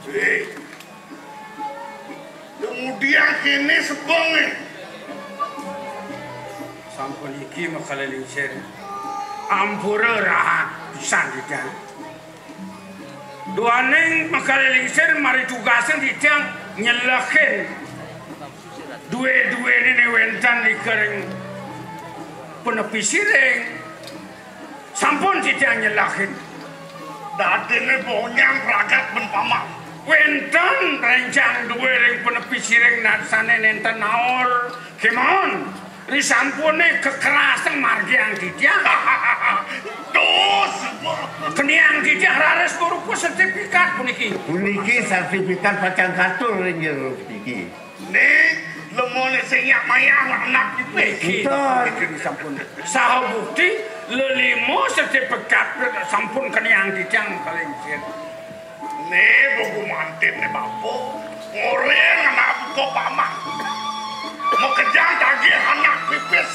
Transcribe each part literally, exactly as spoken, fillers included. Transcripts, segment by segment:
Hei. Kemudian kene sebenge. Sampun iki makale lingsir. Ampura rahat pisan titiang. Duaning makale lingsir mari tugasin titiang nyelehin duwe-duwene ne wenten ika ring penepi siring. Sampun titiang nyelehin. Dadene bonyang pragat ben paman. Wenten renjang duwe ring penepi siring narsane nenten naur. Kemawon, risampune kekerasang margiang titiang. Dos. Keniang titiang raris ngrupa sertifikat puniki. Puniki sertifikat pacang katur ring jero puniki. Ning, lemone sing nyak mayah anak pipis. Nggih. Nggih, sampun. Saha bukti lelima sertifikat sampun keniang titiang kalih. Ning, buku mantin ne bapa. Ngoreng anak buka paman. Makejang tagih anak pipis.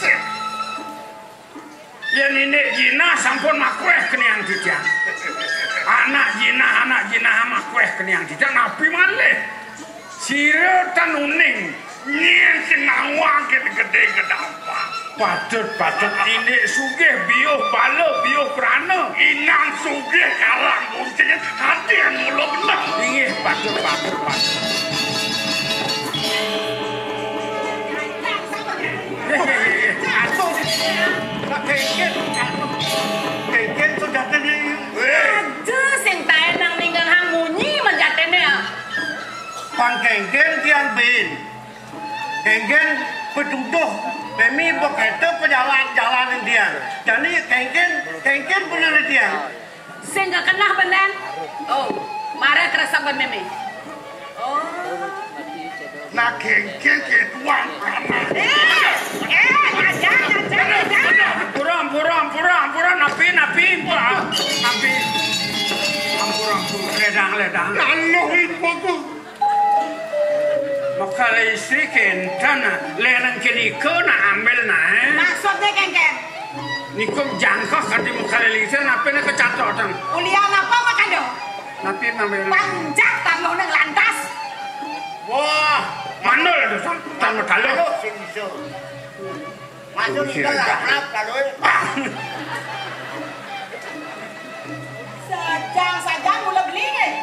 Yen indik jinah sampun makweh keniang titiang. Anak jinah, anak jinah makweh keniang titiang, napi malih? Sira tan uning. Nyen sing nawang gedhe gedampak. Patut, patut indik sugih biuh bala biuh prana. Inang sugih karang buncing, ati anu mula beneh. Inggih, patut, patut, patut. Aduh, Kak Kengken, aduh. Kengken sujatine. Aduh, sing taen nang ninggang hang munyi menjatine. Pang Kengken tiang bin. Kengken petuduh, memi beketo pejalan-jalan tiang. Jani Kengken, Kengken bener tiang. Sing kekenah benen. Oh, mara kresepane meme. Oh. Nah, Kengken ke tuan paman. Eh, eh, aja, aja, aja. Ampura, ampura, ampura, ampura, napi, napi, ampura, napi. Ampura, ampura, ledang, ledang. Lalu ibuku. Makale istri kenten, lereng kenika nak ambil nae. Maksudne, Kengken? Niku jangkah kanti makale lingsir, napine kacatotan? Ulian apa makado? Napi mambil? Panjak tanah nang lantas. Wah, mandul itu, Sang. Tanah dalam. Aduh, sing iso. Masuk. Sing iso. Larap, lalu. Sajang, sajang mula beli, nggih.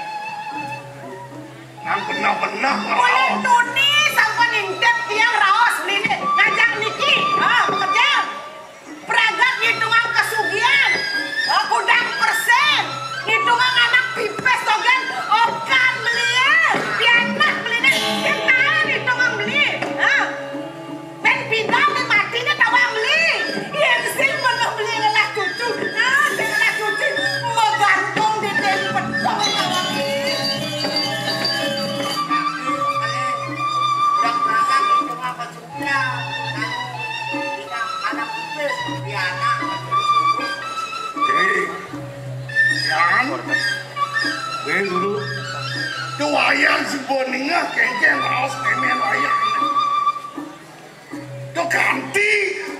Nang benah-benah. Mula tuni sampun intip tiang raos beliné. Ngajak niki. Ah, kerja. Pragat ngitungang kasugihan. Ah, kudang persen. Ngitungang anak pipis togen. Okan beliné. Pianak beliné. Kita ngitungang beli. Ah. Pen pindah nih mati nih tawang beli. Yen sing pernah beli ngelah cucu. Nah, sing ngelah cucu. Megantung di tempat tawang beli. Hei, Yan. Hei, dulu. Tuh wayang si Boningah kengkeng raos kemen wayang. Tuh kanti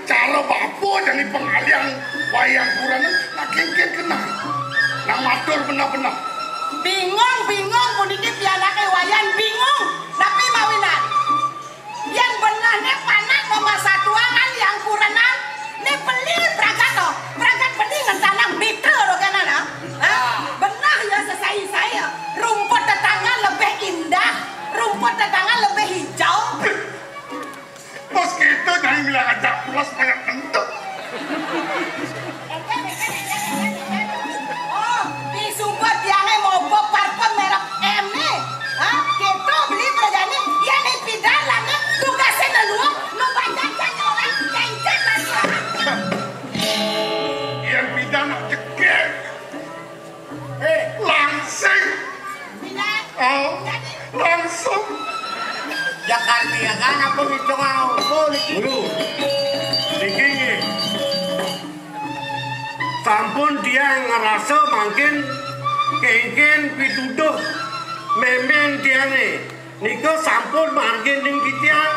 cara bapa jani pengalian wayang puranan, nak kengkeng kenal. Nang matur benar-benar. Bingung, bingung, puniki pianake wayan bingung. Napi mawinan? Yen benehne panak mamarsatuangan yang kurenan, ne beli pragat to. Pragat beli ngentanang mitra roganan, ha? Ha? Beneh ya sesai-sai ya. Rumput tetangga lebih indah, rumput tetangga lebih hijau. Bos kita dari bilang ajak pulas banyak bentuk. Oh, di sumber tiangé mobo parfum merek M né. Hah? Kéto beli kerjané, yén né pidan lané tugasé neluh, numpak Guru, niki nggih. Sampun tiang ngrasa mangkin kengken pituduh memen tiange. Nika sampun margin ring titiang.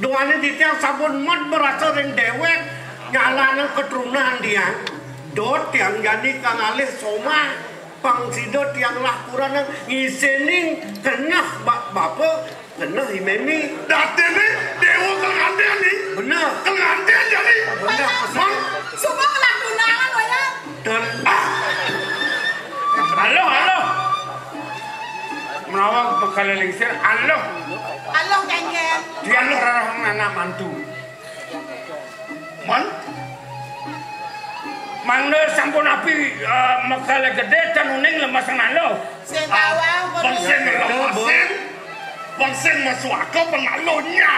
Duaning titiang sampun med merasa ring dewek nyalana keturunan tiang. Dot tiang jani kang alih somah, pang sida tiang lah kurang ngisening keneh ba-, bapa, keneh i memi. Datene dewa kang anten ni. Bener. Kang anten jani. Bener. Mang. Suba ngelah tunangan, wayah. Dan, ah. Halo, halo. Menawa bekal lingsir, halo. Halo, Kengken. Dia lo rarang anak mantu. Man? Mangda sampun api, eh, mekale gede tan uning lemes nalo. Sing bawang, pun Pun sing lemesin, pun sing mesuaka penalo nya.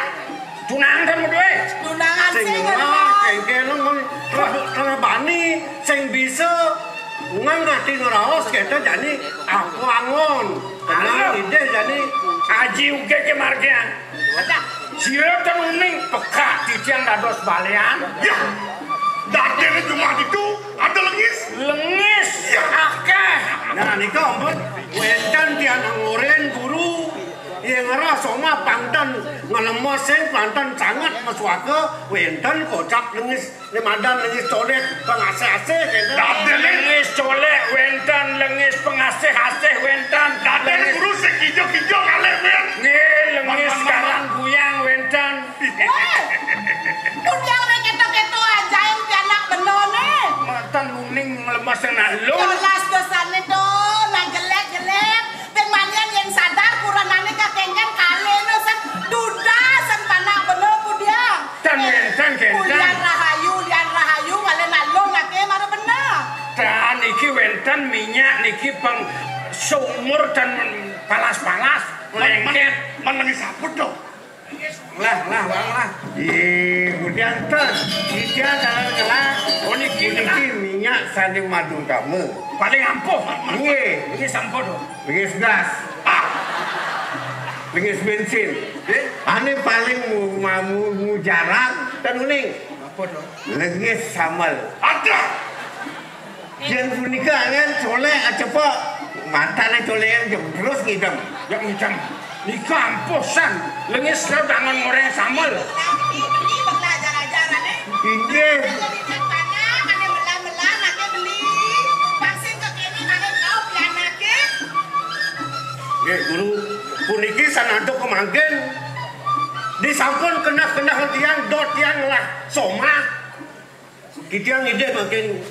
Tunangan kan medue. Tunangan sing sing ngelah, ngelah. Kengken mun telah, telah bani, sing bisa ngangati ngeraos kita jani apa angon. Kenal Aduh. Ide jani. Aji uge ke margian. Sira ten uning pekak titiang dados balian. Ya. Dadene cuma itu ada lengis. Lengis. Ya. Akeh. Nah, nika ampun. Wenten tiang ngoren guru. Yang ngerasa mah panten ngelemes sing panten sangat mesuaka wenten kocap lengis. Ni madan lengis colek pengasih-asih kenten. Dadi lengis colek wenten, lengis pengasih-asih wenten. Dadi lengis guru sing kijo-kijo ngalih men. Nggih, lengis man, man, man, karan buyang wenten. Weh, pun yang nek keto-keto ajaib pianak beno ne. Matan uning lemes nang lu. Jelas dosane to, nang jelek-jelek. Ping manian yen sadar kurenane kakengken kalene sen dudas sen panak bena pudiang. Tan wenten, kenten. Ulian rahayu, ulian rahayu, ngale nalung ake mara bena. Tan iki wenten minyak niki peng sumur tan palas-palas. Men-, men-, lengket. Menengi saput dong. Lah, lah, bang, lah. Ih, kemudian ten. Titiang dalam ngelah. Oh, niki, niki minyak sanding madu kamu. Paling ampuh. Nggih. Niki sampun, oh. Lengis gas. Ah. Lengis bensin. Eh? Ane paling mu-, mu-, mu-, mujarab ten uning. Apa to? Lengis sambel. Ada. Yen punika angin colek acepok. Matane colek terus ngidem. Ya ngidem. Nika ampuh san. Lengis lo dangan ngoreng sambel. Ini belajar-ajaran, eh. Inggih. Jadi panak, ane melah-melah, ane beli. Vaksin ke kene, ane kau pianake. Nggih, Guru, puniki sanantuk kemangkin disampun kenah-kenah tiang, dot tiang lah somah. Titiang ngidih mangkin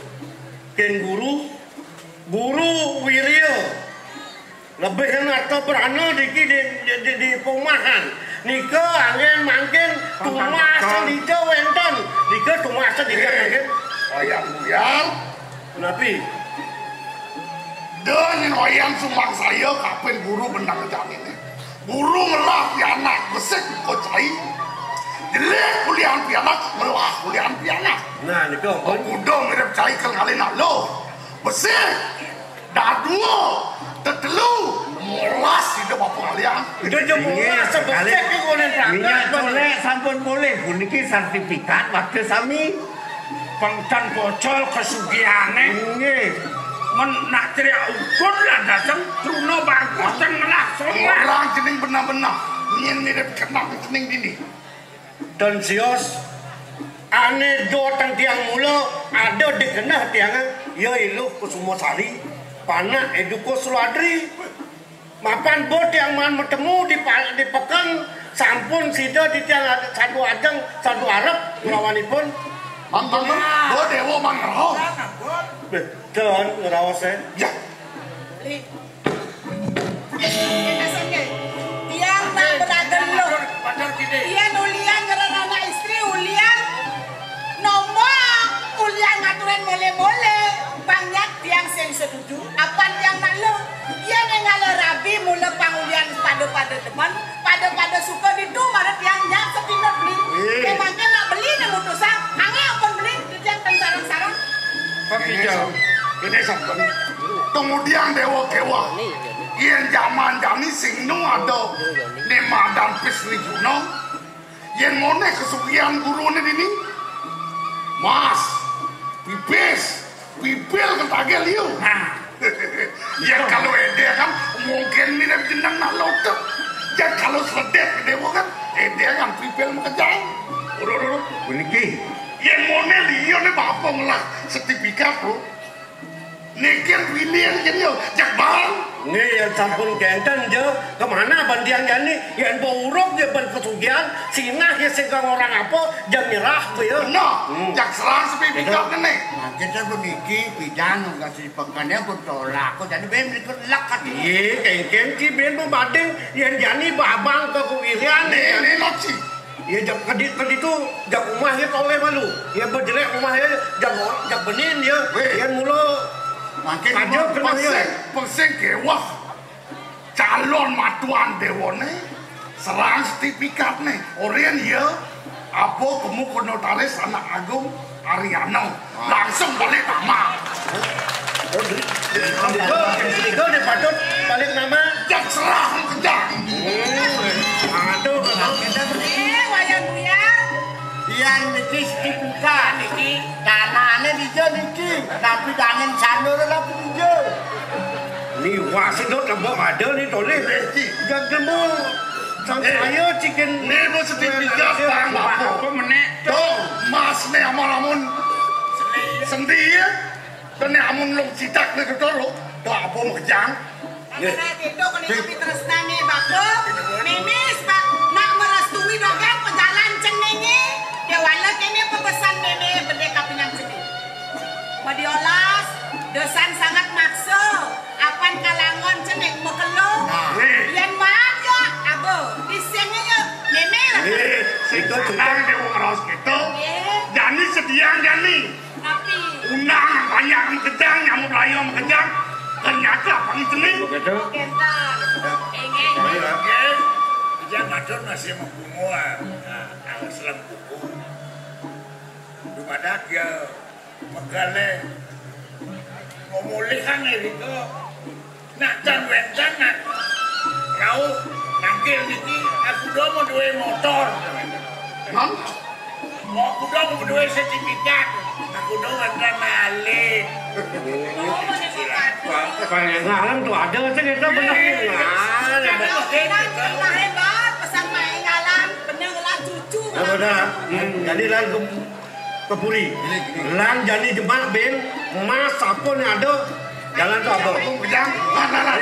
ken Guru, Guru Wirya. Lebih arta brana niki di, di, di, di pomahan. Nika anggen mangkin tumasen dija wenten. Nika tumasen dija mangkin. Wayang Buyar. Punapi? Den wayang sumangsaya kapin guru bendang janine. Guru ngelah pianak besik ko cai. Jelek kuliahan pianak, ngelah kuliahan pianak. Nah, nika, ampun. Kuda mirip cai kal ngalih nalo. Besik. Dadua, tetelu, molas sida bapa ngalian. Ida jemur sebesek ke konen minyak pragat, colek sampun polih. Puniki sertifikat waktu sami. Pengtan pocol kesugihane. Nggih. Men nak ceria ukur lah dateng truna bagus dan ngelah solah. Orang cening benar-benar. Nyen mirip kenang cening dini. Tan sios, ane dot tiang mula, ada di keneh tiang, ya Iluh Kusumasari, panak Edukus Suladri. Mapan bo tiang maan matemu di pa-, di peken, sampun sida di tiang ad-, sadu ajeng, sadu arep, nglawanipun. Mang, mang, mang, bo dewa mang ngraos. Beh, tan ngraos, eh. Ya. Tiang nak beragam loh. Tiang ulian ngaran anak istri, ulian nomor, ulian ngaturin mole-mole. Banyak tiang sing setuju. Apan tiang nak lo. Tiang yang ngala rabi mula pangulian pada-pada demen, pada-pada suka ditu mara tiang nyap sepindah beli. Memangnya nak beli ne mutusan, angin ampun beli, tiang tan sarang-sarang. Kemudian dewa kewa. Yen jaman jani sing nu ada ne madan pis ni juno. Yén monéh kasugihan guruné dini, mas, pipis, pibil kén tagih liu. Nah. Yén kalau édéh kan mungkin mirip jeneng nak lotek. Yén kalau sledéh gedé kan édéh kan pibil makejang. Uduh, uduh, uduh. Puniki. Yén monéh liu né bapa ngelah sertifikat, Bro. Niki pilihan kén ya, jak bang. Nggih, yén sampun kénten, ja, kemana bandian jani? Yén ba uruk ya ban pesugihan, sinah ya sing kang orang apa, ja nyerah ku ya. Nah, hmm, jak serang sertifikat kéné. Nah, kita puniki pidan nggak sih pengkene pun tolak. Kok jadi bem ikut lek kan? Iya, kéngkén ki bem bading, yén jani babang ke kuwirian. Nih, ya. Nih, lo, Ci. Ya, jak kedi-, keditu, jak umah ya toleh malu. Ya, bejelek umah ya, jak, jak benin ya. Wéh. Yén mula. Makin aja kena ya. Pesing, pesing kéweh. Calon matuan déwané, serang sertifikatné. Orén ya, aba kemu ke notaris anak agung Ariano. Langsung balik nama. Oh, di, di, di, di, di patut balik nama. Jak serah kejang. Hmm. Aduh, kalau kita Eh, Wayan Buyar. Yan niki sertifikat niki. Tanahné dija niki. Tapi dangin sandur lagi dija. Ni wasin dot lembok ada ni toleh. Niki. Jak nemu. Sang Eh, saya cikin. Né mau sertifikat, Bang, apa? Apa menék? Tuh, mas né amal amun. Sendi ya. Kene amun lung cidak né, Dodol, lo. Tuh, apa makejang? Nggih. Karena itu kene Cik. Kami tresnané bapa, mémé sebab nak merestui dagang pejalan ceningé. Déwala kéné pepesan mémé bedé kapinang cening. Madiolas, dosan sangat maksa. Apan kalangon cening makelo. Nah. Yén maaf ya, aba, di sini ya, mémé lah. Eh, itu sangat dia mau ngeros gitu. Nggih. Jani sediang jani. Tapi undang banyak makejang, nyamuk raya makejang. Ternyata apa cening? Begitu. Oke, ntar. Inggih. Oke. Ijang matur masih mengkumuan. Nah, awas lem kuku. Dumadak ya megale. Pemulihan ya gitu. Nak jan wénten nak rauh nangkil niki, aku do mau duwe motor. Hah? Mau aku do mau duwe sertifikat. Aku do wénten malih. Paling ngalem tuh ada sih kita bener. Iya. Nah, nah, hebat, pesan main ngalam, bener lah cucu. Nah, bener. Hmm, jadi lan ke, ke puri. Lan jani jemak bin, emas apa nih ada? Jalan tuh apa? Nah, nah, nah.